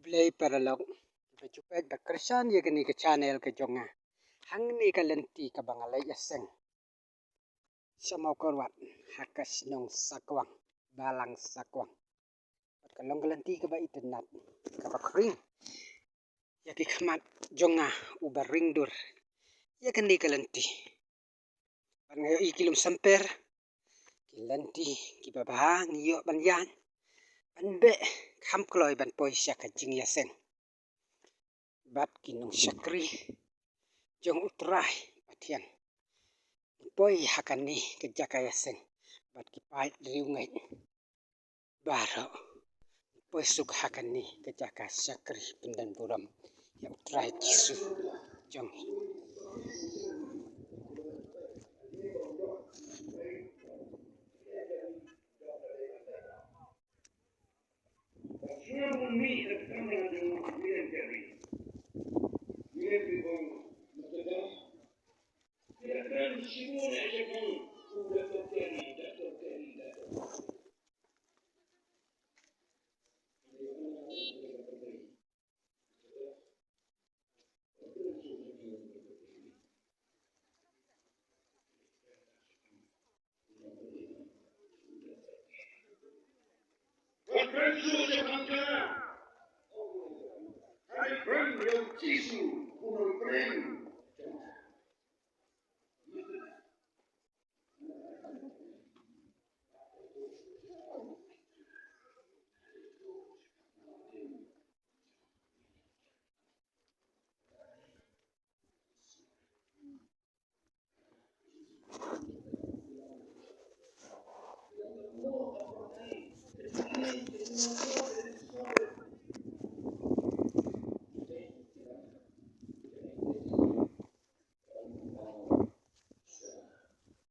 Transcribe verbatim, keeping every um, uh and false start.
Blei paralok, ba ju peit bad kyrshan ïa kane ka channel ka jong nga. Hangne ka lynti kaba nga leit ïaseng sha Mawkyrwat, ha ka shnong Sakwang, balang Sakwang. Bad ka long ka lynti kaba itynnad, kaba khring ïa ki khmat jong nga uba ring dur ïa kane ka lynti. Bad nga ïohi ki lum samper, ki lynti kiba bha ngi ïoh ban ïaid, ban beh kham kloi ban poi sha ka jingïaseng. Bad ki nongshakri jong U Trai Pathian, poi ha kane ka jaka ïaseng, bad ki paid riewngeit baroh, poi suk ha kane ka jaka shakri pyndonburom ïa U Trai Jisu jong ngi.